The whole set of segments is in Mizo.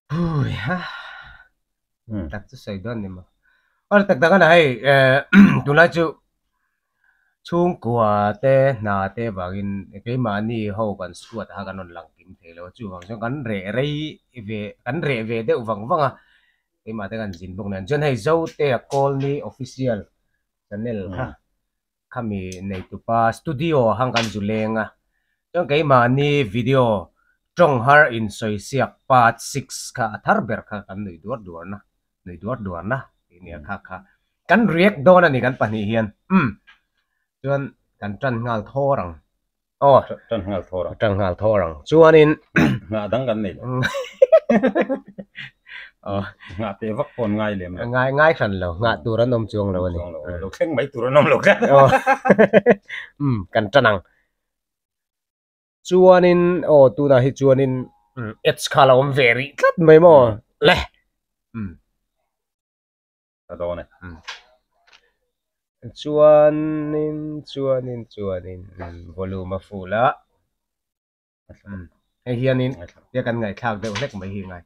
Hui ha tak chu sawi dawn ni maw. Aw tak tak a na hei tunlai chu chhungkua te hna te vangin keimahni ho kan squad kha kan rawn lang kim thei lo a chuvang chuan kan reh rei ve kan reh ve deuh vang vang a keimah te kan zin bawk nen chuan hei Zotea Colney Official channel kha khami neitupa studio ah khan kan zu leng a chuan keimahni video tawng har insawi siak part six kha a thar ber kha kan nuih duar duar na nuih duar duar na tih nia kha kha kan react dawn a ni kan pahnih hian umm chuan kan tan nghal thawr ang aw tan nghal thawr ang tan nghal thawr ang chuanin nghah dang kan nei lo aw nghah teh vak pawh an ngai lem lo ngai ngai hran lo nghah tur an awm chuang lo a ni lo thleng mai tur an awm lo tlat aw umm kan tan ang chuanin aw tunah hi chuanin ads kha a lo awm ve rih tlat mai maw le umm ka dawn e. Chuanin chuanin chuanin volume a full a hei hianin tia kan ngaihthlak deuh hlek mai hi ngai.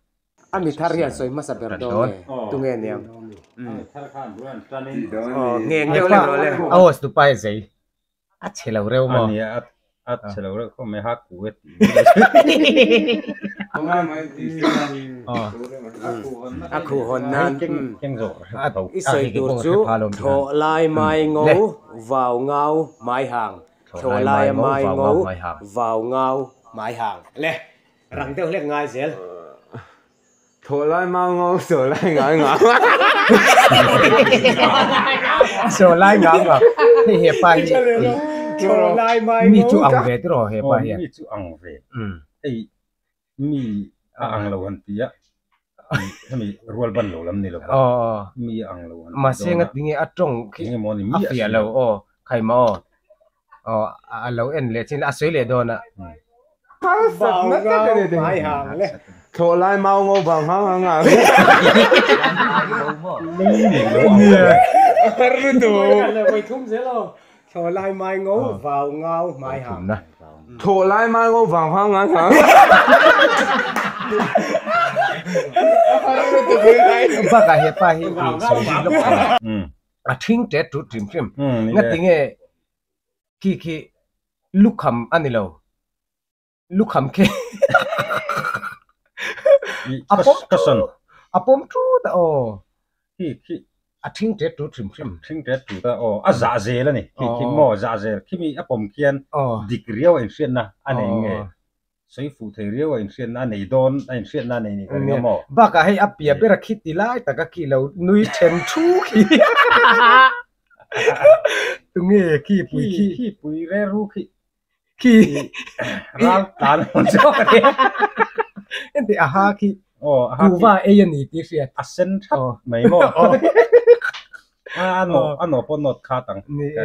A mi thar hian sawi hmasa ber dawn nge tunge niang. Aw ngeng deuh hlek rawh le. A host tupa hi zei A chhe lo reuh maw? Ania, a chhe lo reuh khawp mai, ha ku e tih A khuh hawn nan i sawi tur chu thlawh lai mai ngo vau ngau mai hang, thlawh lai a mai ngo vau ngau mai hang. Le, rang deuh hlek ngai zel. Thaw lai mau ngau saw lai ngai ngau. Saw lai ngau ngau. Hei he pa hi mi chu ang ve tiraw he pa hian. Mi chu ang ve. Hei mi a ang lo han ti a. Hemi rual ban lo lam ni lo. Mi a ang lo han ti dawn a. Mahse ngatinge a tawng khi a fiah lo aw khaima aw. Aw a lo en leh chin a sawi leh dawn a. Harsat na tak a ni te. Thlawh lai mau ngo vang hang hang a. Har lutuk. Thlawh lai mai ngo vau ngau mai hang. Thlawh lai mai ngo vang hang hang hang. Bakah hepa hi sawi hi lawk a. A ṭhing ṭet ṭut hrim hrim. Ngatinge khi khi lukham a ni lo. Lukham khi a pawm ṭut a pawm ṭut a aw. A ṭhing ṭet ṭut hrim hrim. A ṭhing ṭet ṭut a aw. A zah zel a ni. Khi khi maw zah zel. Khimi a pawm khian dik riau a inhriatna a nei nge. Sawi fuh thei riau a inhriatna a nei dawn, a inhriatna a nei nih ka ring a maw? Bakah hei a pia ber a khi ti lai tak a khi lo nui then thu khi. Tunge khi pui khi. Khi pui re ru khi. Khi. Ral tlan hawn zawk a ni. Enti a ha khi. Aw a ha khi. Kuhva ei a ni tih hriat. A sen that mai maw? A nawh a nawh pawh nawt khat ang.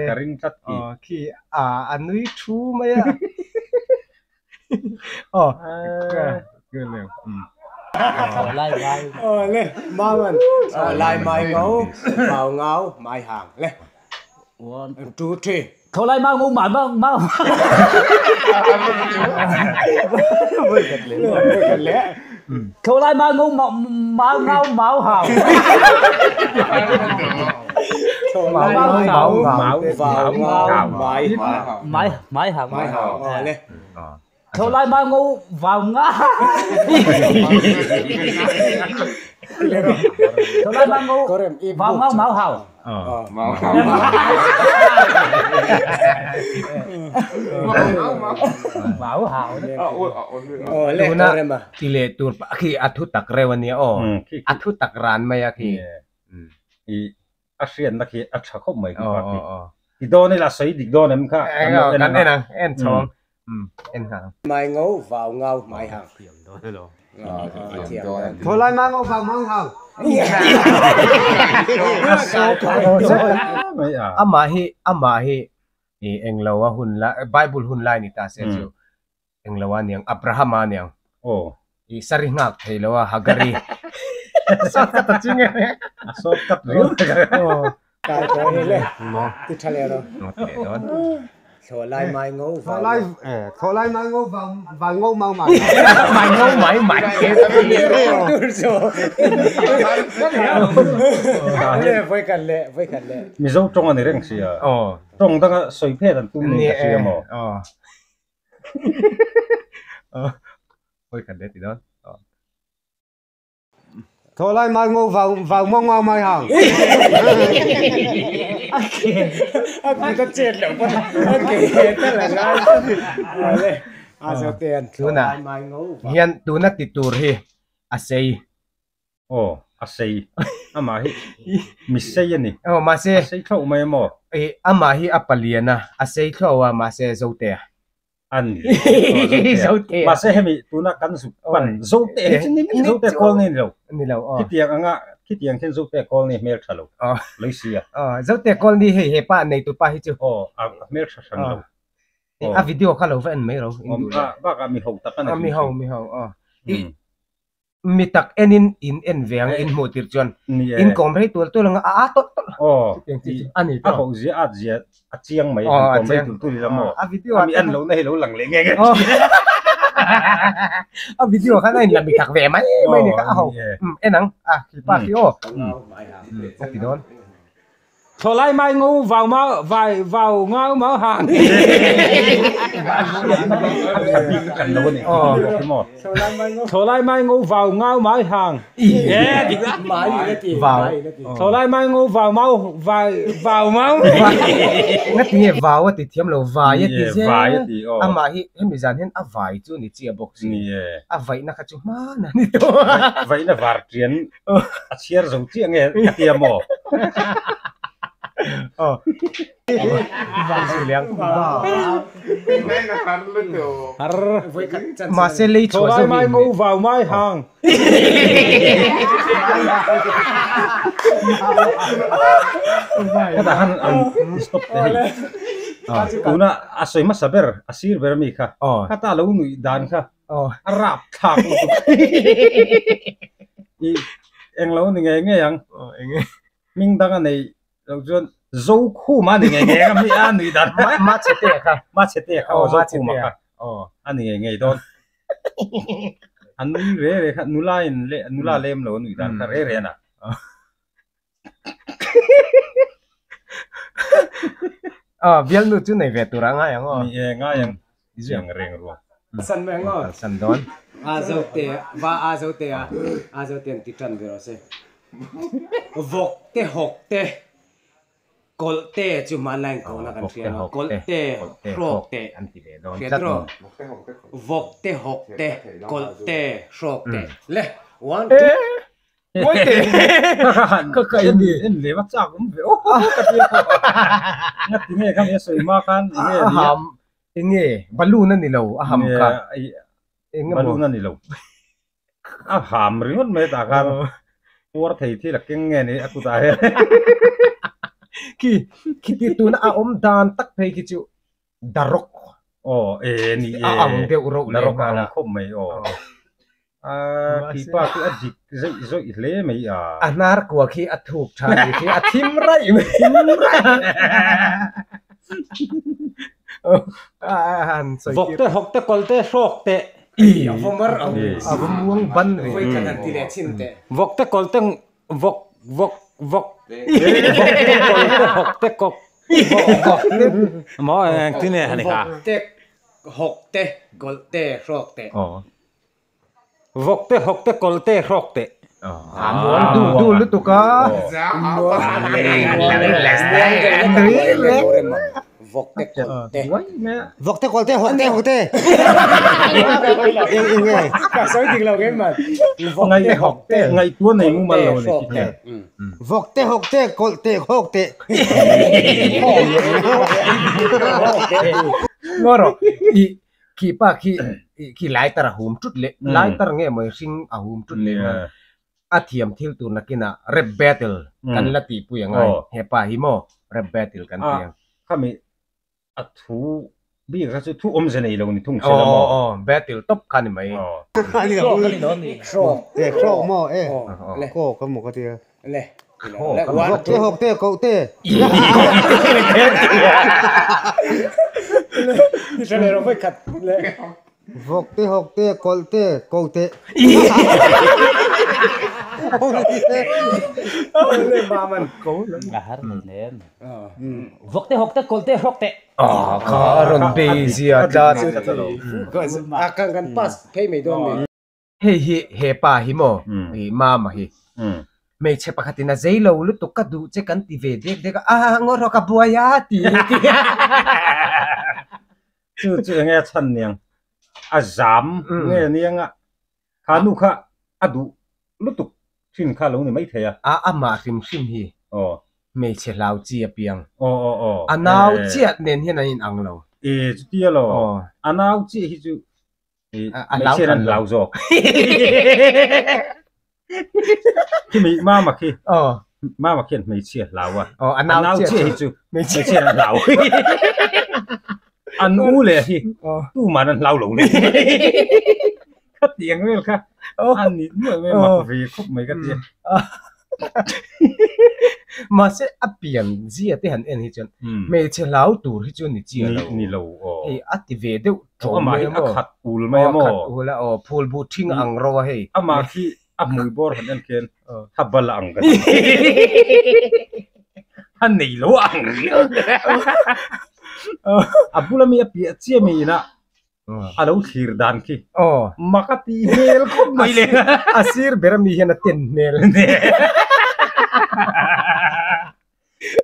Ka ring tlat khi. Aw khi a a nui thu mai a. Aw ka leu. Aw le Mangan aw lai mai ngau mau ngau mai hang le one two three. Tho lai mau ngau mai mau mau. Tho lai mau ngau mau ngau mau hang. Tho lai mau ngau vào ngau mai hang. Mai mai hang. Mai hang aw le. Tho lai mau ngau vào ngau. Tho lai mau ngau vào ngau mau hang. Mau hang. Tuna ti leh tur pah khi a thu tak reuh a nia aw. A thu tak ran mai a khi. A hriatna khi a tha khawp mai khi pa khi. Ti dawn ila sawi dik dawn em kha kan lo en ang. En ang en chhawng. En nghal. Mai ngau vau ngau mai hang. Thaw lai mau ngau vau mau hang. Amah hi amah hi englo a hun lai Bible hun lai ni ta se chu Englo a niang, Abraham a niang. Aw. I sari nghak thei lo a, Hagari. Sawt kat a ching e. A sawt kat riau tak a. Aw. Kai ko hi le. Ti tha le ro. Ti leh dawn. Thlawh lai mai ngo vau. Thlawh lai thlawh lai mai ngo vau vau ngo mau mai. Mai ngo mai mai. Voi khat leh voi khat leh. Mizo tawng a ni reng sia. Tawng danga sawi phet an tum niin ka hria maw? Voi khat leh ti dawn. Thaw lai mai ngo vau vau mau ngau mai hang. A ke a kut a chet loh pawn a ke tal a ngai le a zo te an thaw lai mai ngo vau. Hian tuna ti tur hi a sei. Aw a sei amah hi mi sei a ni. Aw mahse a sei thlauh mai maw? Amah hi a palian a a sei thlauh a mahse Zotea. An ni. Mahse hemi tuna kan zuk pan Zote hi chu ni mi Zote kawl ni lo. Ni lo aw. Khitiang anga khitiang khian Zote kawl ni hmel tha lo. Lei sia. Aw Zote kawl ni hei he pa nei tu pa hi chu. Aw a hmel tha hran lo. A video kha lo va en mai ro. Bakah mi ho tak a ni. Mi ho mi ho aw. Mi tak enin in en ve ang in hmuh tir chuan in kawm rei tual tual anga a a tawlh tawlh chutiang chi chu a ni tawh. A hoh zia at zia a chiang mai an kawm rei tul tul ila maw? A video ah mi en lohna hi lo lang leh nge nge A video khan a inla mi tak ve mai mai ni kha a ho en ang a khi pa khi aw a ti dawn. Thaw lai mai ngo vau mau vai vau ngau mau hang. Thaw lai mai ngo vau ngau mai hang. Thaw lai mai ngo vau mau vai vau mau. Ngati nge vau a ti thiam lo vai a ti zel. Amah hi hemi zan hian a vai chu ni chiah bawk si. A vaihna kha chu hman a ni tawh. Vaihna var tian A chhiar zo chiah nge ka tia maw? Mahse lei chhuah zo mai ngo vau mai hang. Ka han an stop te hei. Tuna a sawi hmasa ber a sir ber ami kha. Kha ta lo nuih dan kha. A rap thlak lutuk. I englo ni ngei ngei ang. Hming dang a nei lo chuan Zokhuma a ni ngei ngei ang a mi a nui dan. Ma chhe te kha. Ma chhe te kha aw Zokhuma kha. A ni ngei ngei dawn. A nui re re kha nula in le nula lem lo a nui dan kha re re a na. Aw bialnu chu nei ve tur a ngai ang aw. Ni e ngai ang chiang reng ruang. San mai ang aw. San dawn. A zo te va a zo te a a zo te an ti tan ve rawh se. Vawk te hawk te kawlh te chu hmanlai in kohna kan hria ang a kawlh te hrawk te hria tiraw vawk te hawk te kawlh te hrawk te le one two Ka ka en en leh va chak awm ve aw ka ti a ngati nge kha a sawi hma khan enge a ham enge balloon a ni lo a ham kha enge balloon a ni lo a ham ringawt mai tah khan puar thei thil a keng nge ni a kutah hian khi khiti tuna a awm dan tak phei khi chu Darok aw e ni e a ang deuh reuh leh Darok a ang khawp mai aw a khi pa khi a dik zeih zawih hle mai a a hnar kua khi a thuk tha ni khi a thim raih mai thim raih a han sawi tir Vawkte hawkte kawlte hrawkte i a vawmar ang a vawmuang ban ve Vawi khat han ti leh chhin teh Vawkte kawlte vawk vawk vawk vawkte kawlte hawkte kawk Maw engtin nge han i kha? Vawkte hawkte kawlte hrawkte. Vawkte hawkte kawlte hrawkte. A muang duh duh lutuk a. Vawkte kawlte. Vawkte kawlte hawkte hawkte. Eng eng nge? Ka sawi dik lo ngei man. Vawkte hawkte. Ngaihtuah nei mumal lo ni khi. Vawkte hawkte kawlte hawkte. Ngaw rawh i khi pa khi khi lai tar a hum tut leh lai tar nge maw hring a hum tut leh nga a thiam thil tur nakinah rap battle kan la tihpui ang ai hepa hi maw rap battle kan ti ang. Khami a thu bik kha chu thu awmze nei lo ni thung se la maw? Aw aw battle tawp kha ni mai. Hrawk maw e kawk a maw ka tia. Le. Hawk te hawk te koh te. Vawk te hawk te kawlh te ko te. Vawk te hawk te kawlh te hrawk te. Kha a rawn bei zia tlat. Kan pass phei mai dawn mi. Hei hi he pa hi maw i mama hi hmeichhe pakhatin a zei lo lutuk ka duh che kan ti ve dek dek a ah ngaw rawh ka buai a ti ti Chu chu enge a chhan niang a zam nge niang a kha nu kha a duh lutuk thin kha lo ni mai thei a. A amah hrim hrim hi hmeichhe hlau chi a piang a nau chiah nen hian an inang lo. E chutia lo a nau chiah hi chu Hmeichhia an hlau zawk. Khimi mama khi mama khian hmeichhia hlau a. A nau chiah hi chu hmeichhia an hlau. An u leh hi tuman an hlau lo le. Khatiang vel kha an nih nuai mai mak ve khawp mai ka tia. Mahse a pian zia te han en hi chuan hmeichhe hlau tur hi chu ni chiah lo. Ni lo aw. Hei a ti ve deuh ṭawm mai a maw. Amah hi a khat ul mai a maw. A khat ul a aw phul bu ṭhing ang ro a hei. Amah khi a hmui bawr han en khian tha bal a ang ka ti. A nei lo a ang riau. A bula mi a piah chiah mi inah a lo thlir dan khi mak a tih hmel khawp mai le. A sir ber ami hian a ten hmel.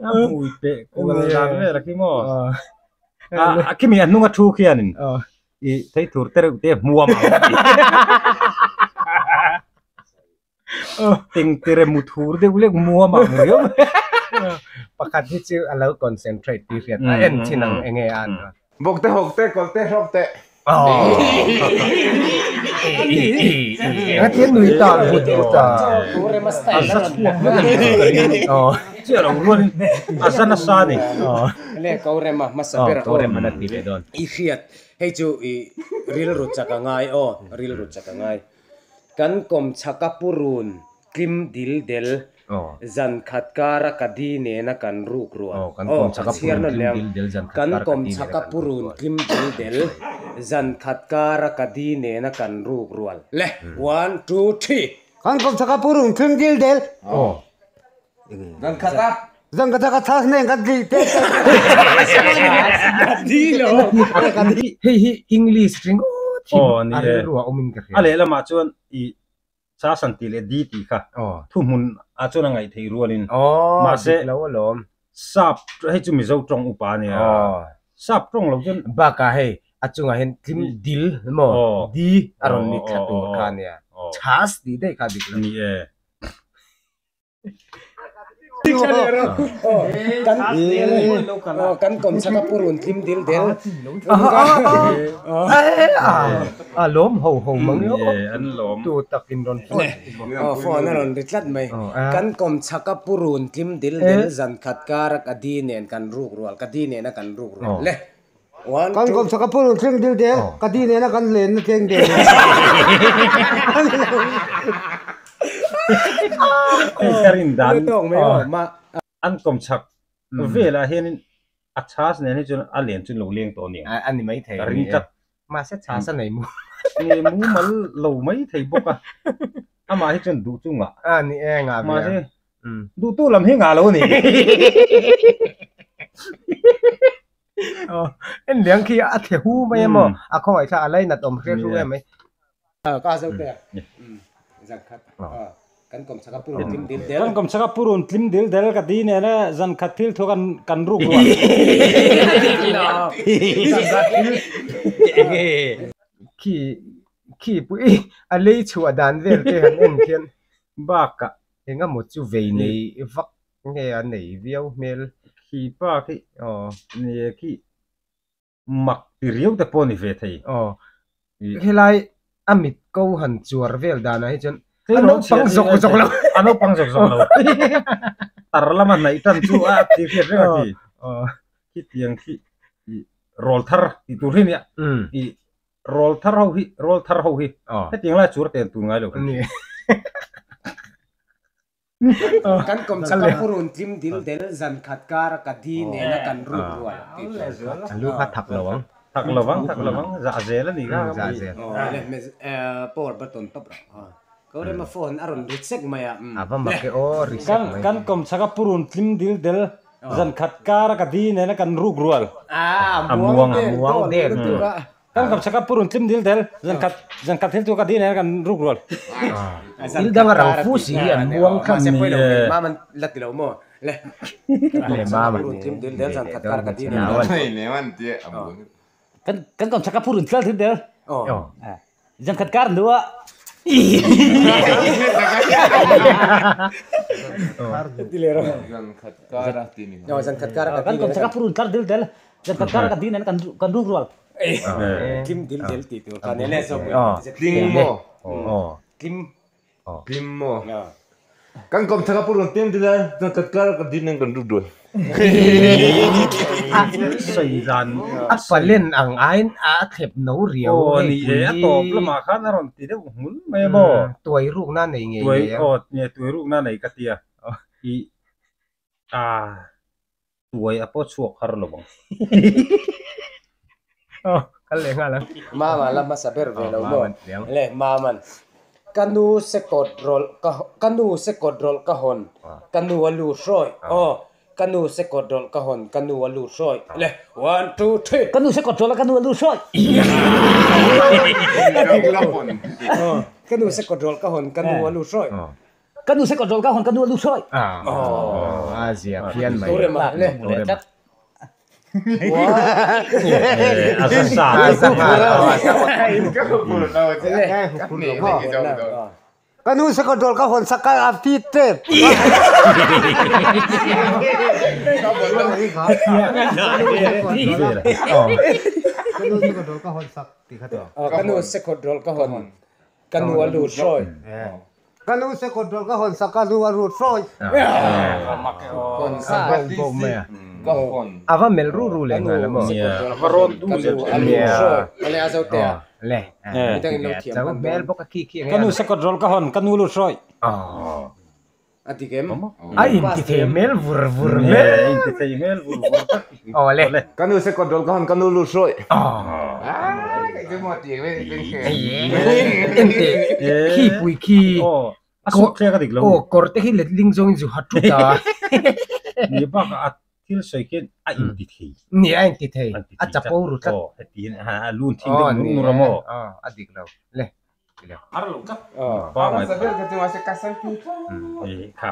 A hmui peh kual dan vel a khi maw. A khimi a hnung a thu khianin i thei thur te reuh te hmuam ang a ti. Tengtere mu thur deuh lek muam ang riau mai. Pakhat hi chu a lo concentrate tih hriat a en chin ang enge a an. Bawk te hawk te kawlh te hlawk te. Engati nui ta vut vut a. A za chhuak vek a ni. Chiah lo rualin a za nasa a ni. Le ko rema hmasa ber aw. Ko rema na ti leh dawn. I hriat hei chu i rilru chak a ngai aw rilru chak a ngai. Kan kawmchhak a purun tlim dil del zan khat kara ka di nena kan ruk rual. Aw, ka chhiar nawn leh ang. Kan kawmchhak a purun tlim dil del zan khat kara ka di nena kan ruk rual. Le, one, two, three. Kan kawmchhak a purun tlim dil del. Zan khat a. Zan khat a ka chhas nen ka di te. Ka di lo. Hei hi English ringawt hi a rilru a awmin ka hria. A lehlamah chuan i chas an tih leh di tih kha thuhmun ah chuan a ngaih theih rualin mahse sap hei chu Mizo tawng upa a nia sap tawng lo chuan bakah hei a chungah hian tlim dil emaw di a rawn ni thla tur kha a nia chas tih daih kha a dik lo. Ni e. Kan kawmchhak a purun tlim dil del. A lawm ho ho mang emaw tu takin rawn phone. Aw phone a rawn ri tlat mai. Kan kawmchhak a purun tlim dil del zan khat kara ka di nen kan ruk rual ka di nena kan ruk rual le. Kan kawmchhak a purun tling dil del ka di nena kan lenna tleng del. Hei ka rin dan an kawmchhak velah hianin a chhas nen hi chuan a len chu lo leng tawh a ni ang. A ni maithei a ni e. Mahse chhas a nei mu. Nei mumal lo maithei bawk a. Amah hi chuan duh chu ngah. A ni e ngah ve. Mahse duhtu lam hi ngah lo a ni. En liang khi a thle hu mai em aw a khawngaih thla a lainat awm hre hru em mai. Ka zo te zan khat kan kawm chhaka purun tlim dil del. Kan kawm chhaka purun tlim dil del ka ti nen e zan khat thil thu kan kan ruk rual. Khi khi pui a lei chhuah dan vel te han en khian bakah engemaw chu vei nei vak Nge a nei viau hmel? Khi pa khi aw ni e khi mak ti riau te pawh ni ve thei. Aw helai a mit ko han chuar vel danah hi chuan a naupang zawk zawk lo. A naupang zawk zawk lo. Tar lama hnaih tan chu a ti hriat reng a ti. Khi tiang khi rawl thar tih tur hi nia. I rawl thar ho hi rawl thar ho hi hetiang lai chuar ten tur ngai lo. Ni. Kan kawm chak a purun tlim dil del zan khat kar a ka di nena kan ruk rual tih tur. A lu kha thak lo ang. Thak lo ang, thak lo ang, zah zel a ni kha. Zah zel. Aw le, power button tawp rawh. Ko rema phone a rawn ri sek mai a. A va mak e aw, ri sek mai. Kan kawm chak a purun tlim dil del zan khat kar a ka di nena kan ruk rual. A muang del lutuk a. Kan kawm chak a purun tlim dil del zan khat zan khat thil tu ka di nena kan ruk rual. Thil dang a rang fu si hi an muang tlat. Mahse pawilo kei mam an la ti lo maw le. Le mam an purun tlim dil del zan khat kar ka di nena. Kan kawm chak a purun tlim dil del zan khat kar hnu ah. Kan kawm chak a purun tlar dil del zan khat kar ka di nena kan ruk rual. Tlim dil del tih tur kha nia le zawk Tling maw? Tlim. Tlim maw? Kan kawm chak a purun tlim dil a zan khat kar ka di nen kan ruk rual. A palen ang aiin a thlep no riau Aw ni e, a tawp lamah khan a rawn ti deuh hmul mai a maw? Tuai rukna nei ngei ngei a. Aw nge tuai rukna nei ka tia. I a tuai a pawh chhuak har lo ang. Aw kal leh nghal ang. Mama la hmasa ber ve lo maw? Le Maman ka nu se kawt rawlh ka ka nu se kawt rawlh ka hawn ka nu a lut hrawi aw ka nu se kawt rawlh ka hawn ka nu a lut hrawi le one two three ka nu se kawt rawlh a ka nu a lut hrawi ka nu se kawt rawlh ka hawn ka nu a lut hrawi ka nu se kawt rawlh ka hawn ka nu a lut hrawi a zia phian mai le Ka nu sakawt rawl ka hawn sak a fit tep. Ka nu sakawt rawl ka hawn sak ti kha tawh. Ka nu sakawt rawl ka hawn ka nu a lut hrawi. Ka nu sakawt rawl ka hawn sak ka nu a lut hrawi. A va melh ruh ruh leh nghal a maw? A va rawn dum zel a lut hrawi. Awle a zo te a. Le. Chau hmel bawk a khi khi Ka nu sakawt rawl ka hawn ka nu lut hrawi. A dik em? A inti thei hmel vur vur hmel. A inti thei hmel vur vur tak. Awle. Ka nu sakawt rawl ka hawn ka nu lut hrawi. Ente khi pui khi. A suk thlek a dik lo. Aw kawr te khi letling zawngin zu ha tut a. Ni bakah a thil sawi khian a inti thei. Ni a inti thei. A chapo ru tlat. Aw heti hian a lun thin deuh nur nur a maw? Aw a dik lo. Le. Har lo tlat.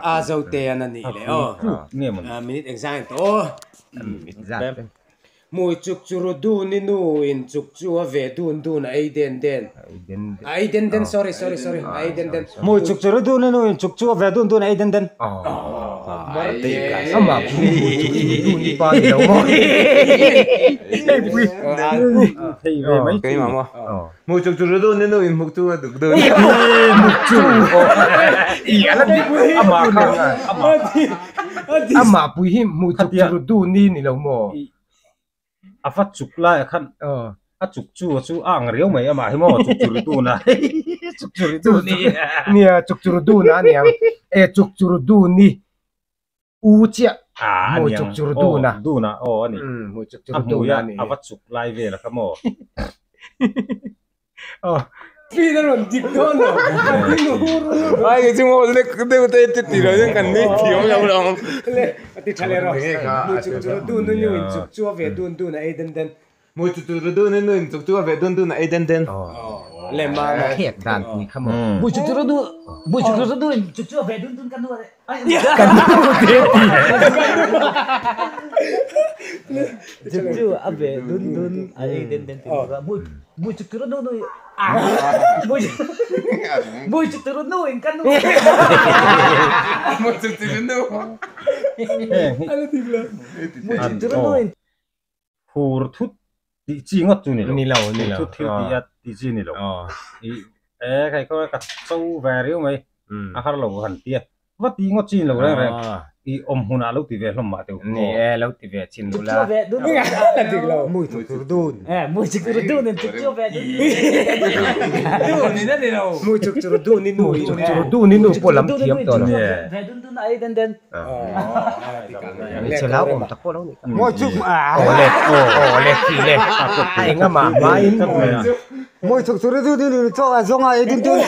A zo te an a nih le aw. Minute engzang in tawh aw. Hmui chuk chu ru dun i nu in chuk chu a ve dun dun a ei den den. A ei den den sorry sorry sorry a ei den den. Hmui chuk chu ru dun i nu in chuk chu a ve dun dun a ei den den. Amah pui hmui chuk chu ru dun i pa ni lo maw. Hei pui. Thei ve mai chu. Keimah maw? Hmui chuk chu ru dun i nu in hmuk chu a duk dun. Hmuk chu. Amah kha amah. Amah pui hi hmui chuk chu ru dun i ni lo maw? A va chuk lai ah khan a chuk chu chu a ang riau mai amah hi maw chuk chu ru dun a chuk chu ru dun i nia chuk chu ru dun a aniang e chuk chu ru dun i u chiah hmui chuk chu ru dun a dun a aw ani hmui chuk chu ru dun a ani a va chuk lai vel a kha maw Clean a rawn dik dawn lo. A ding hur hur. Ai ke chu mo le deuh te te ti lo hian kan ni thiam lo lo. Le a ti tha leh rawh. Mui chuk chu dun nu in chuk chu a ve dun dun a ei den den. Mui chuk chu dun nu in chuk chu a ve dun dun a ei den den. Le ma ma. Khek dan pui kha maw. Mui chuk chu dun mui chuk chu dun in chuk chu a ve dun dun kan nu Kan nu te ti. Chuk chu a ve dun dun a ei den den ti mui mui chuk chu nu nu mui mui chuk chu nu in kan nu Mui chuk chu nu mui chuk chu nu in Hur thut tih chi ngawt chu ni lo. Ni lo, ni lo. Hur thut thil tih a tih chi ni lo. I e khai khaw ka cho ve riau mai. A har lo han tia. Va tih ngawt chi ni lo reng reng. I awm hmunah lo ti ve hlawm mah teu. Ni e, lo ti ve chin ula. Chukchu ve dun dun. A dik lo. Mui chuk chur dun. E, mui chuk chur dun in chukchu ve dun dun. Dun in a ni lo. Mui chuk chur dun i nu. Mui chuk chur dun i nu pawh lam thiam tawh lo. Ve dun dun a ei den den. Hmeichhe hlauhawm tak pawh lo ni. Mui chuk a. Aw le, aw le, khi le. Engah mah in. Mui chuk chur dun i nu chaw a zawng a ei dun dun.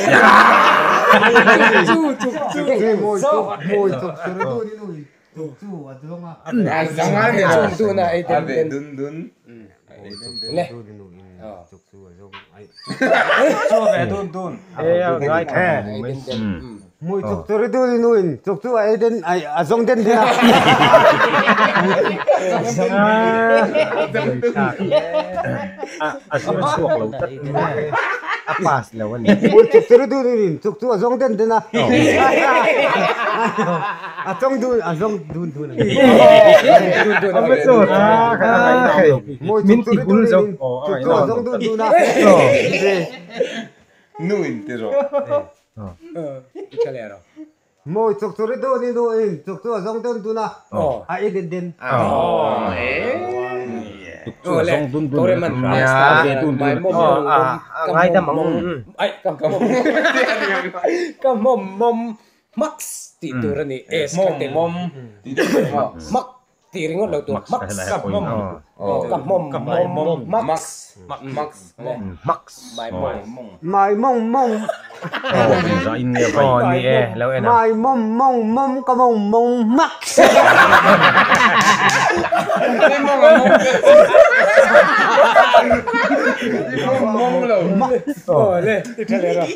Chu chuk chu. Mui chuk mui chuk chur dun i nu chuk chu a zawng a. A zawng a ni lo. Dun a ei den den. Dun dun. Le. Chuk chu a zawng a. Chu ve dun dun. E a ngai tha mai. Mui chuk chur dun i nu in chuk chu a ei den a zawng den den a. A zir chhuak lo tlat. A pass lo a ni. Mui chuk chur dun i in chuk chu a zawng den den a. A chawng dun a zawng dun dun a ni. Mui chuk chur dun i in chuk chu a zawng dun dun a. Nu in ti rawh. Mui chuk chur dun i nu in chuk chu a zawng dun dun a. A ei den den. Chuk chu a zawng dun dun a ve dun dun a ngaidam ang. Ka mawm mawm max tih tur a ni. S kha tel. Mawm mak tih ringawt lo tur. Max. Ka mawm. Ka mawm mawm max. Max. Max. Mai mawng. Mai mawng mawng. Aw ni e lo en a. Mai mawm mawng mawm ka mawng mawng max. Ni mawng a mawng te. Ni mawng mawng lo. Aw le ti tha leh rawh.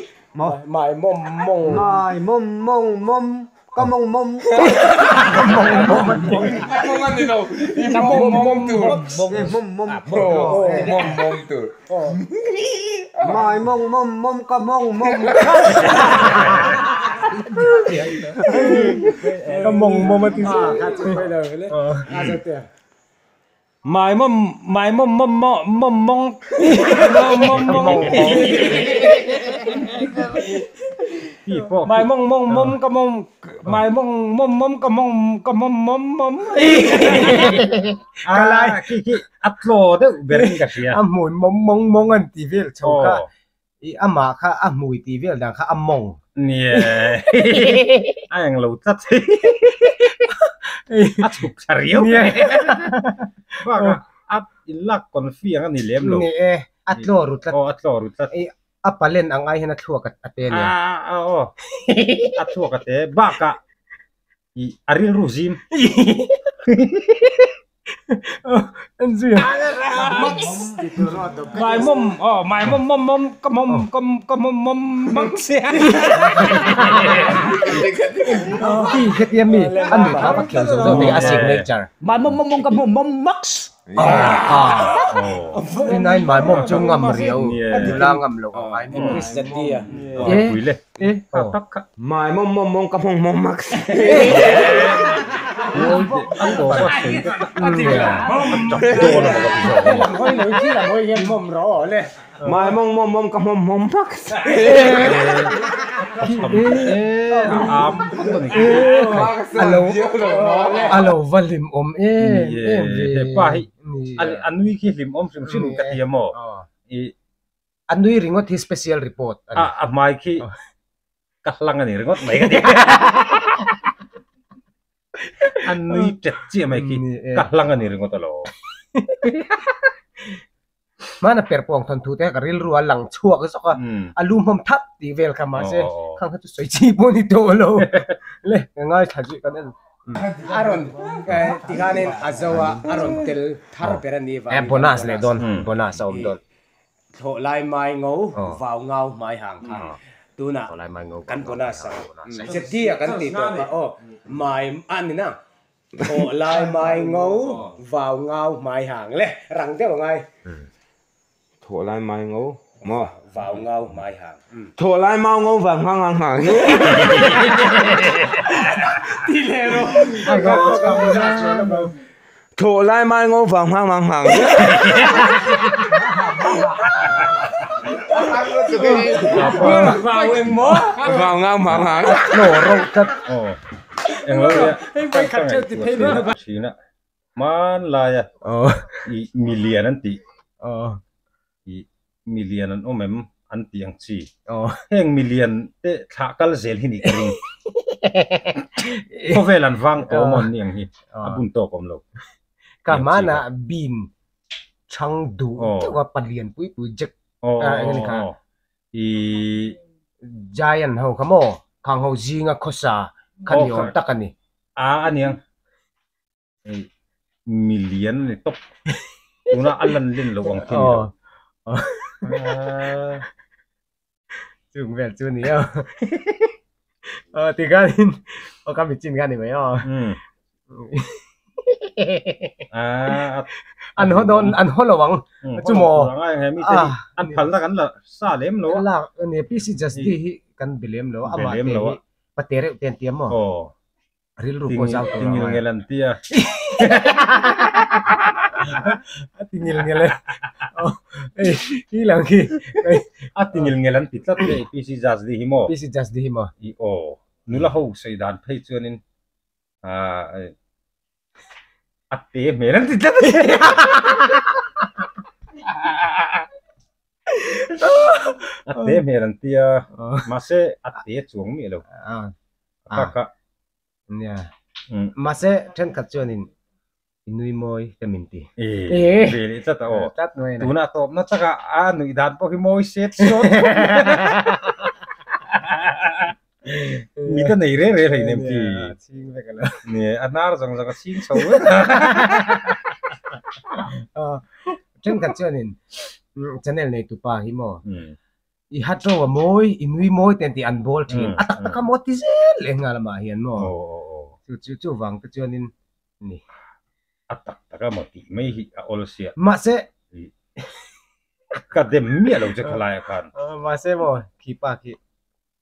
Mai mawm mawng. Mai mawm mawng mawm ka mawng mawm. Mawng a ni lo. Ka mawm mawm tur. Mawm mawm. Mawm mawm tur. Mai mawng mawm mawm ka mawng mawm. Ka mawng mawm a ti chu. Mai mawm mai mawm mawm mawm mawng mawm mawng. Mai mawng mawng mawm ka mawng mai mawng mawm mawm ka mawng ka mawm mawm mawm. Ka lai khi khi a tlaw deuh ber in ka hria. A hmui mawm mawng mawng an ti vel chho kha. I amah kha a hmui ti vel dan kha a mawng. Nia a eng lo tlat. A chhuk thla riau. Bakah a inlak confi ang a ni lem lo. Ni e, a tlaw ru tlat. Aw a tlaw ru tlat. I a palen ang ai hian a thluak a te nia. A aw a thluak a te bakah i a rilru zim. Mai mawm aw mai mawm mawm mawm ka mawm ka ka mawm mawm mang sia. Ti hetia mi a nui thla vak thiam zawk zawk te a signature. Mai mawm mawm mawm ka mawm mawm max. Rinai mai mawm chu ngam riau nula ngam loh ang ai mawm. English zati a. Pui le. Tak kha. Mai mawm mawm mawm ka mawng mawng max. Mai mawng mawm mawm ka mawm mawm max. A lo va hlim awm em em ve. Hepa hi a nui khi hlim awm hrim hrim ka ti a maw. A nui ringawt hi special report a ni. A hmai khi ka hlang a ni ringawt mai ka ti. A nui tet chiah mai khi ka hlang a ni ringawt a lo. Hmana perpawng thawn thu te ka rilru a lang chhuak zawk a, a lu hmawm thap tih vel kha mahse khang kha chu sawi chi pawh ni tawh lo. Le ka ngaithla zui kan en. A rawn tikhanin a zo a, a rawn tel thar ber a ni vangin. Bonus leh dawn, bonus a awm dawn. Thlawh lai mai ngo, vau ngau hmai hang kha tunah kan bonus ang. Zeti a kan tih tawh kha aw, mai a ni na. Thlawh lai mai ngo, vau ngau hmai hang le, rang deuh a ngai. Thlawh lai mai ngo maw? Vau ngau hmai hang. Thlawh lai mau ngo vau ngau ngau hang. Ti leh rawh. Thlawh lai mai ngo vau ngau ngau hang. Vau eng maw? Vau ngau hmang hang. Thlawh rawh tlat. Englo nia. Hei vai khat theuh ti phei mai lo. Thina. Man laia. I milian an tih. I milian an awm em an tih ang chi. Heng milian te thlah kal zel hi nih ka ring. Khawvel an vang tawh maw an ni ang hi. A bun tawk awm lo. Ka hmanah bean chhang duh deuh a palian pui pui jack eng a ni kha. I giant ho kha maw khang ho zinga khawsa kha ni awm tak a ni. A a niang ei milian a ni tawp tuna a lan len loh ang khi a ni lo. Chung vel chu ni a aw tikhanin aw ka mit chin kha ni mai aw. An haw dawn an haw lo ang chu maw an phalna kan la sa lem lo a lak ani PC Justy hi kan be lem lo a amah te hi pate reuh te an ti a maw rilru pawh zau tawh tingil ngel an ti a a tingil ngel e hi lang khi a tingil ngel an ti tlat e PC Justy hi maw PC Justy hi maw i aw nula ho sawi dan phei chuanin A te hmel an ti tlat a ni. A te hmel an ti a, mahse a te chuang miah lo. A kak a. Nia. Mahse thenkhat chuanin i nui mawi te min ti. E, ve leh tlat a aw. Tuna tawpna takah a nuih dan pawh hi mawi set sawt. Mi te nei reng reng hleinem ki. Ching vek alo. Ni a hnar zawng zawng a ching chho vek a. Thenkhat chuanin channel nei tupa hi maw i hat ro a mawi i nui mawi te an tih an bawl thin a tak tak a maw ti zel leh nghal amah hian maw chu chu chuvang te chuanin ni. A tak tak a maw tih mai hi a awl sia. Mahse ka dem miah lo che khalai ah khan. Mahse maw khipa khi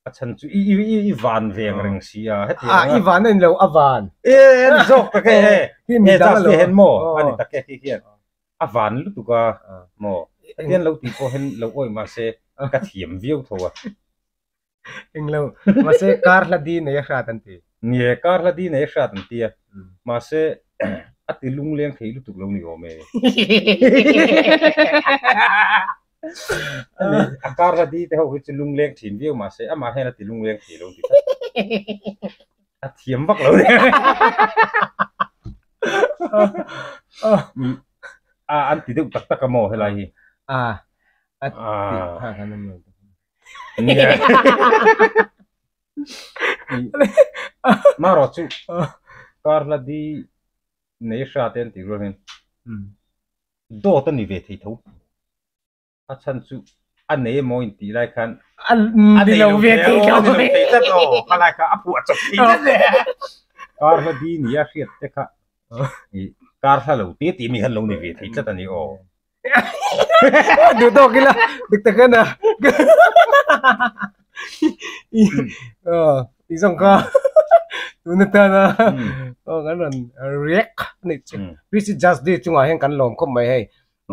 A chhan chu i i i van veng reng si a hetiang a. I van a ni lo a van. E a ni zawk tak e he. Hi mi dang a lo. He maw a ni tak e khi hian a van lutuk a maw hetiang lo tih pawh hian lo awih mahse ka thiam viau tho a. Englo mahse kar hla di nei a hrat an ti. Nie kar hla di nei a hrat an ti a mahse a ti lungleng thei lutuk lo ni awm e. A kar hla di te ho hi chu lungleng thin viau mahse amah hian a ti lungleng thei lo ti tlat. A thiam vak lo A an ti deuh tak tak a maw helai hi? A a ti phak an awm lo. Marawh chu kar hla di nei hra te an tih rual hian Dawt a ni ve thei tho. A chhan chu a nei emaw intih lai khan a ni lo ve thei tho. A ni lo thei tlat aw. Kha lai kha a phuah chawp thei tlat e. Kar hla di nia hriat te kha i kar hla lo te tih mi khan lo ni ve thei tlat a ni aw. Duh tawk ila dik tak hian a tih zawng kha tun atana aw kan rawn react a nih chu PC Just D chungah hian kan lawm khawp mai hei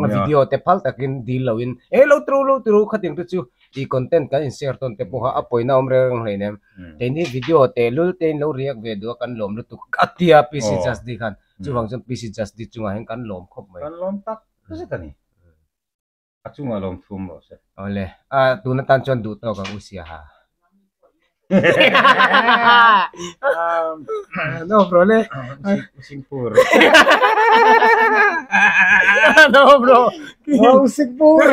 a video te phal takin dil loin e lo tru lo tru khatin te chu i content kan in share tawn te pawh kha a pawina awm reng reng hleinem keini video tehlul te in lo react ve duh a kan lawm lutuk a tia PC Just D khan chuvang chuan PC Just D chungah hian kan lawm khawp mai. Kan lawm tak zet a ni. A chungah lawm thum rawh se. Awle, a tun atan chuan duh tawk ang u sia ha. No bro le. Singpur. No bro. No Singpur.